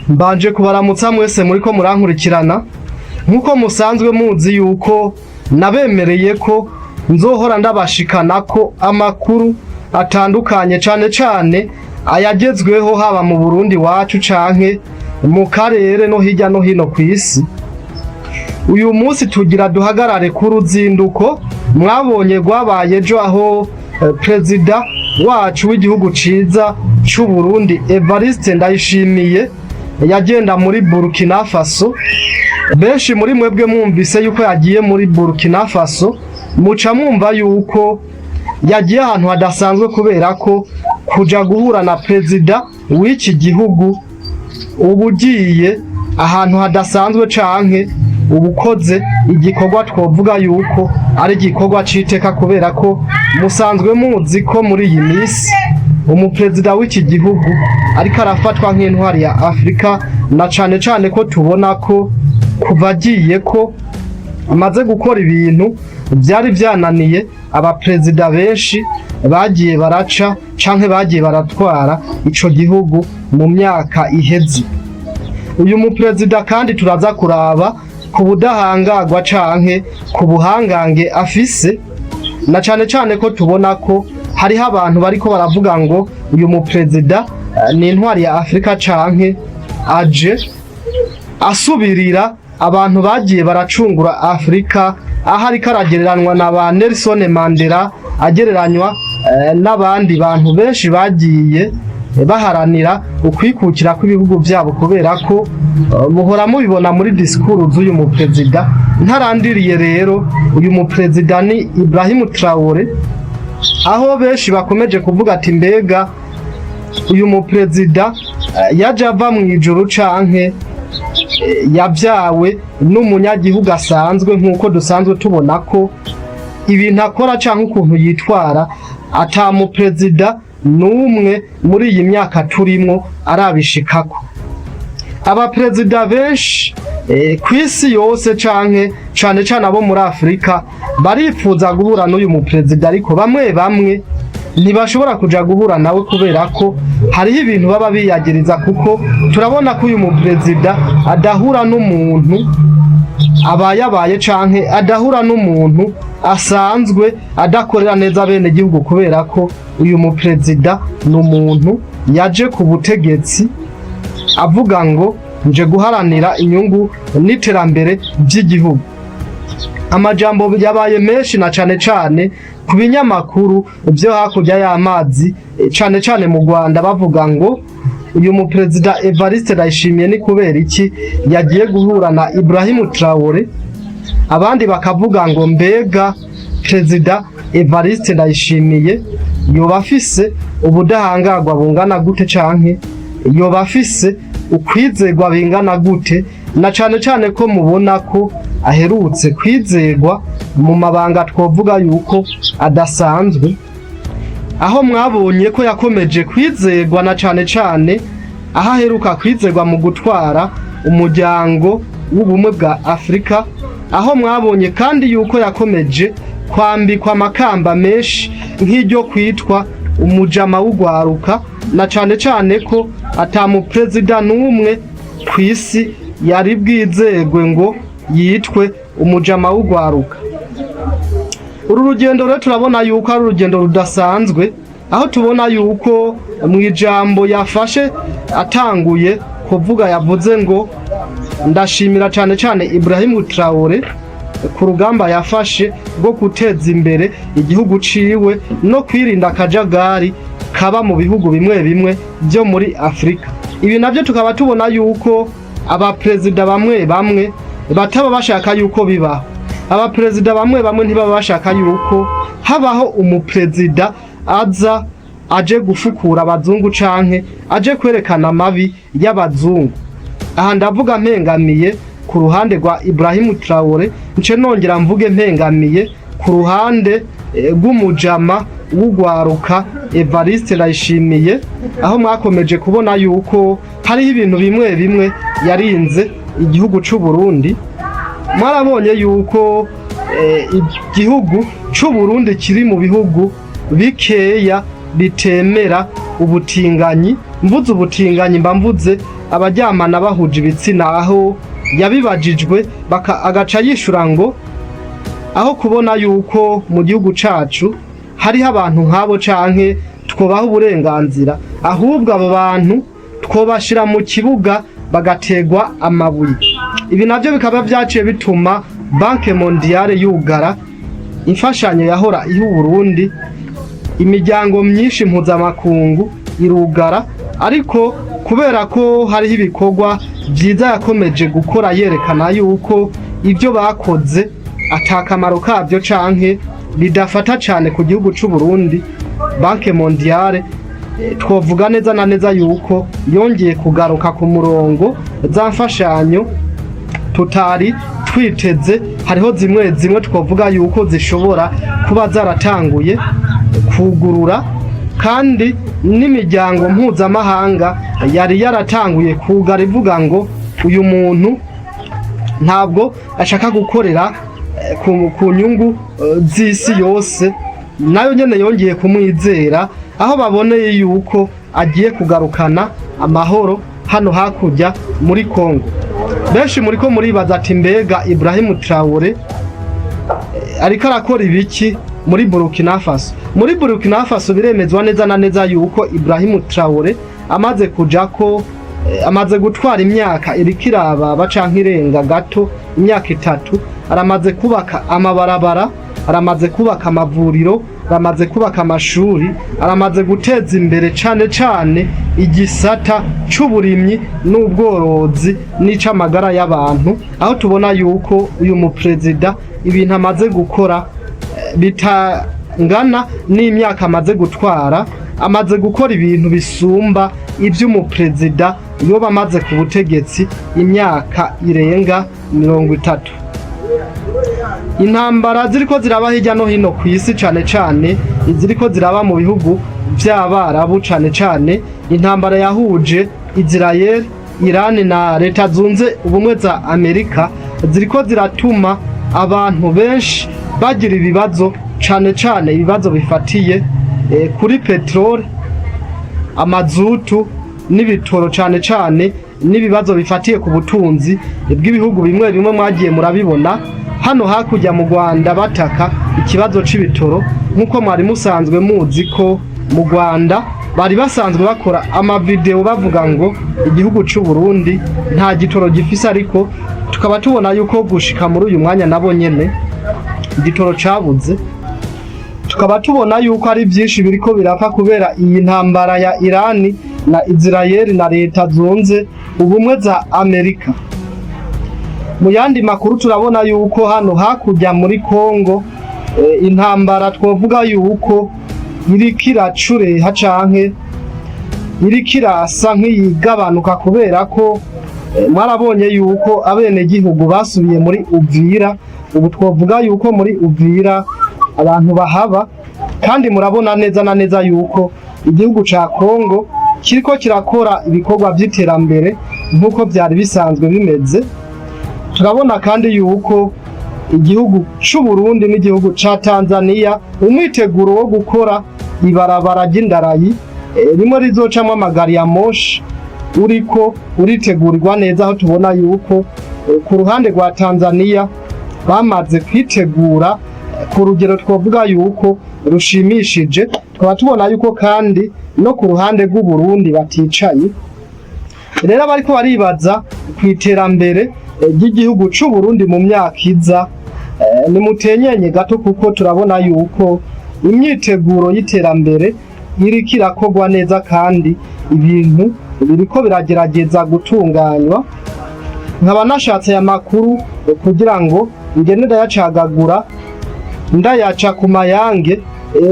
Mbanje kubaramutsa mwese muriko murankurikirana. Nk'uko musanzwe muzi yuko nabemereye ko nzohora ndabashikana ko amakuru atandukanye, cane cane ayagezweho, haba mu Burundi wacu canke mu karere no hirya no hino kw'isi. Uyu munsi tugira duhagarare ku ruzinduko mwabonye rwabaye ejo, aho perezida wacu w'igihugu ciza c'u Burundi, Evariste Ndayishimiye, yagenda muri Burkina Faso. Benshi muri mwebwe mwumvise yuko yagiye muri Burkina Faso, muca mwumva yuko yagiye ahantu hadasanzwe, kubera ko kuja guhura na perezida w'iki gihugu uba ugiye ahantu hadasanzwe canke uba ukoze igikorwa twovuga yuko ari igikorwa c'iteka, kubera ko musanzwe muzi ko muri iyi minsi umuperezida w'iki gihugu ariko arafatwa nk'intwari ya Afurika, na cane cane ko tubona ko kuva agiye ko amaze gukora ibintu vyari vyananiye abaperezida benshi bagiye baraca canke bagiye baratwara ico gihugu mu myaka iheze. Uyu muperezida kandi turaza kuraba ku budahangarwa canke ku buhangange afise, na cane cane ko tubona ko hariho abantu bariko baravuga ngo uyu muperezida ni intwari ya Afurika canke aje asubirira abantu bagiye baracungura Afurika, aho ariko aragereranwa na ba Nelson Mandela, agereranywa n'abandi bantu benshi bagiye baharanira ukwikukira kw'ibihugu vyabo, kubera ko muhora mubibona muri discours z'uyu muperezida. Ntarandiriye rero, uyu muperezida ni Ibrahim Traore, aho benshi bakomeje kuvuga ati: "Mbega uyu muperezida yaje ava mu ijuru canke yabyawe n'umunyagihugu asanzwe?" Nk'uko dusanzwe tubona ko ibintu akora canke ukuntu yitwara ata muperezida n'umwe muri iyi myaka turimwo arabishikako. Abaperezida benshi kw'isi yose canke cane cane abo muri Afurika baripfuza guhura n'uyu muperezida, ariko bamwe bamwe ntibashobora kuja guhura nawe kubera ko hariho ibintu baba biyagiriza, kuko turabona ko uyu muperezida adahura n'umuntu abayabaye canke adahura n'umuntu asanzwe adakorera neza bene gihugu, kubera ko uyu muperezida ni umuntu yaje ku butegetsi avuga ngo nje guharanira inyungu n'iterambere by'igihugu. Amajambo yabaye menshi, na cane cane ku binyamakuru byo hakurya y'amazi, cane cane mu Rwanda, bavuga ngo uyu muperezida Evariste Ndayishimiye ni kubera iki yagiye guhura na Ibrahim Traore? Abandi bakavuga ngo mbega perezida Evariste Ndayishimiye yoba afise ubudahangarwa bungana gute, canke yoba afise ukwizerwa bingana gute, na cane cane ko mubona ko aherutse kwizerwa mu mabanga twovuga yuko adasanzwe, aho mwabonye ko yakomeje kwizerwa, na cane cane aho aheruka kwizerwa mu gutwara Umuryango w'Ubumwe bwa Afurika, aho mwabonye kandi yuko yakomeje kwambikwa amakamba menshi nk'iryo kwitwa umujama w'ugwaruka, na cane cane ko ata muperezida n'umwe kw'isi yari bwizerwe ngo yitwe umujama w'ugwaruka. Uru rugendo rero turabona yuko ari urugendo rudasanzwe, aho tubona yuko mu ijambo yafashe atanguye kuvuga yavuze ngo ndashimira cane cane Ibrahim Traore ku rugamba yafashe rwo guteza imbere igihugu ciwe no kwirinda akajagari kaba mu bihugu bimwe bimwe byo muri Afrika. Ibi navyo tukaba tubona yuko abaperezida bamwe bamwe bataba bashaka yuko bibaho. Abaperezida bamwe bamwe ntibaba bashaka yuko habaho umuperezida aza aje gufukura abazungu canke aje kwerekana amabi y'abazungu. Aha ndavuga mpengamiye ku ruhande rwa Ibrahim Traore, nce nongera mvuge mpengamiye ku ruhande rw'umujama w'ugwaruka Evariste Ndayishimiye, aho mwakomeje kubona yuko hariho ibintu bimwe bimwe yarinze igihugu c'u Burundi. Mwarabonye yuko igihugu c'u Burundi kiri mu bihugu bikeya bitemera ubutinganyi. Mvuze ubutinganyi mba mvuze abaryamana bahuje ibitsina, aho yabibajijwe agaca yishura ngo aho kubona yuko mu gihugu cacu hariho abantu nk'abo canke twobaha uburenganzira, ahubwo abo bantu twobashira mu kibuga bagategwa amabuye. Ibi navyo bikaba vyaciye bituma Banque Mondiale yugara imfashanyo yahora iha Burundi, imiryango myinshi mpuzamakungu irugara. Ariko kubera ko hariho ibikorwa vyiza yakomeje gukora yerekana yuko ibyo bakoze atakamaro kavyo canke bidafata cane ku gihugu c'u Burundi, Banque Mondiale twovuga neza na neza yuko yongeye kugaruka ku murongo za mfashanyo tutari twiteze. Hariho zimwe zimwe twovuga yuko zishobora kuba zaratanguye kugurura, kandi n'imiryango mpuzamahanga yari yaratanguye kugara ivuga ngo uyu muntu ntabwo ashaka gukorera ku nyungu z'isi yose, nayo nyene yongeye kumwizera aho baboneye yuko agiye kugarukana amahoro hano hakurya muri Kongo. Benshi muriko muribaza ati: "Mbega Ibrahim Traore ariko arakora ibiki muri Burkina Faso?" Muri Burkina Faso biremezwa neza na neza yuko Ibrahim Traore amaze kuja ko amaze gutwara imyaka iriko irababa canke irenga gato imyaka 3, aramaze kubaka amabarabara, aramaze kubaka amavuriro, aramaze kubaka amashuri, aramaze guteza imbere cane cane igisata c'uburimyi n'ubworozi n'ic'amagara y'abantu, aho tubona yuko uyu muperezida ibintu amaze gukora bitangana n'imyaka amaze gutwara. Amaze gukora ibintu bisumba ivy'umuperezida yoba amaze ku butegetsi imyaka irenga 30. Intambara ziriko ziraba hirya no hino ku isi, cane cane iziriko ziraba mu bihugu vy'Abarabu, cane cane intambara yahuje Israel, Iran na Leta Zunze Ubumwe za Amerika, ziriko ziratuma abantu benshi bagira ibibazo, cane cane ibibazo bifatiye kuri petrole, amazutu n'ibitoro, cane cane n'ibibazo bifatiye ku butunzi bw'ibihugu bimwe bimwe. Mwagiye murabibona hano hakurya mu Rwanda bataka ikibazo c'ibitoro, nk'uko mwari musanzwe muzi ko mu Rwanda bari basanzwe bakora amavideo bavuga ngo igihugu c'u Burundi nta gitoro gifise, ariko tukaba tubona yuko gushika muri uyu mwanya nabo nyene igitoro cabuze. Tukaba tubona yuko ari byinshi biriko birapfa kubera iyi ntambara ya Irani na Israel na Leta Zunze Ubumwe za Amerika. Mu yandi makuru, turabona yuko hano hakurya muri Kongo intambara twovuga yuko iriko iracureha canke iriko irasa nk'iyigabanuka, kubera ko mwarabonye yuko abenegihugu basubiye muri Uvira. Ubu twovuga yuko muri Uvira abantu bahaba, kandi murabona neza na neza yuko igihugu ca Kongo kiriko kirakora ibikorwa vy'iterambere nk'uko vyari bisanzwe bimeze. Turabona kandi yuko igihugu c'u Burundi n'igihugu ca Tanzania umwiteguro wo gukora ibarabara ry'indarayi rimwe rizocamwo amagari ya moshi uriko uritegurirwa neza, aho tubona yuko ku ruhande rwa Tanzania bamaze kwitegura ku rugero twovuga yuko rushimishije. Tukaba tubona yuko kandi no ku ruhande rw'u Burundi baticaye. Rero abariko baribaza ku iterambere ry'igihugu c'u Burundi mu myaka iza, nimutenyenye gato, kuko turabona yuko imyiteguro y'iterambere iriko irakorwa neza kandi ibintu biriko biragerageza gutunganywa. Nkaba nashatse aya makuru kugira ngo ngende ndayacagagura, ndayaca ku mayange.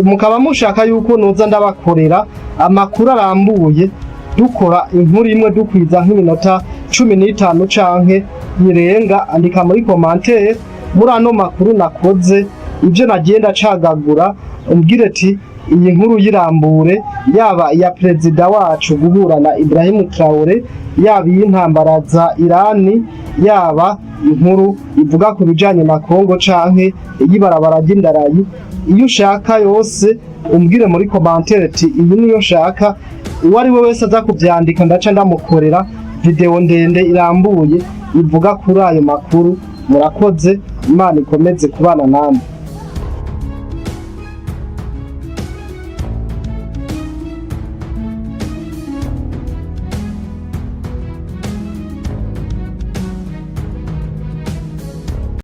Mukaba mushaka yuko noza ndabakorera amakuru arambuye, dukora inkuru imwe dukwiza nk'iminota 15 canke irenga, andika muri commentaire muri ano makuru nakoze ibyo nagiye ndacagagura, umbwire ati: "Iyi nkuru yirambure, yaba iya perezida wacu guhura na Ibrahim Traore, yaba iy'intambara za Irani, yaba inkuru ivuga ku bijanye na Kongo canke iy'ibarabara ry'indarayi." Iyo ushaka yose umbwire muri commentaire ati: "Iyi niyo nshaka." Uwo ari we wese aza kuvyandika ndaca ndamukorera video ndende irambuye ivuga kuri ayo makuru. Murakoze, Imana ikomeze kubana namwe.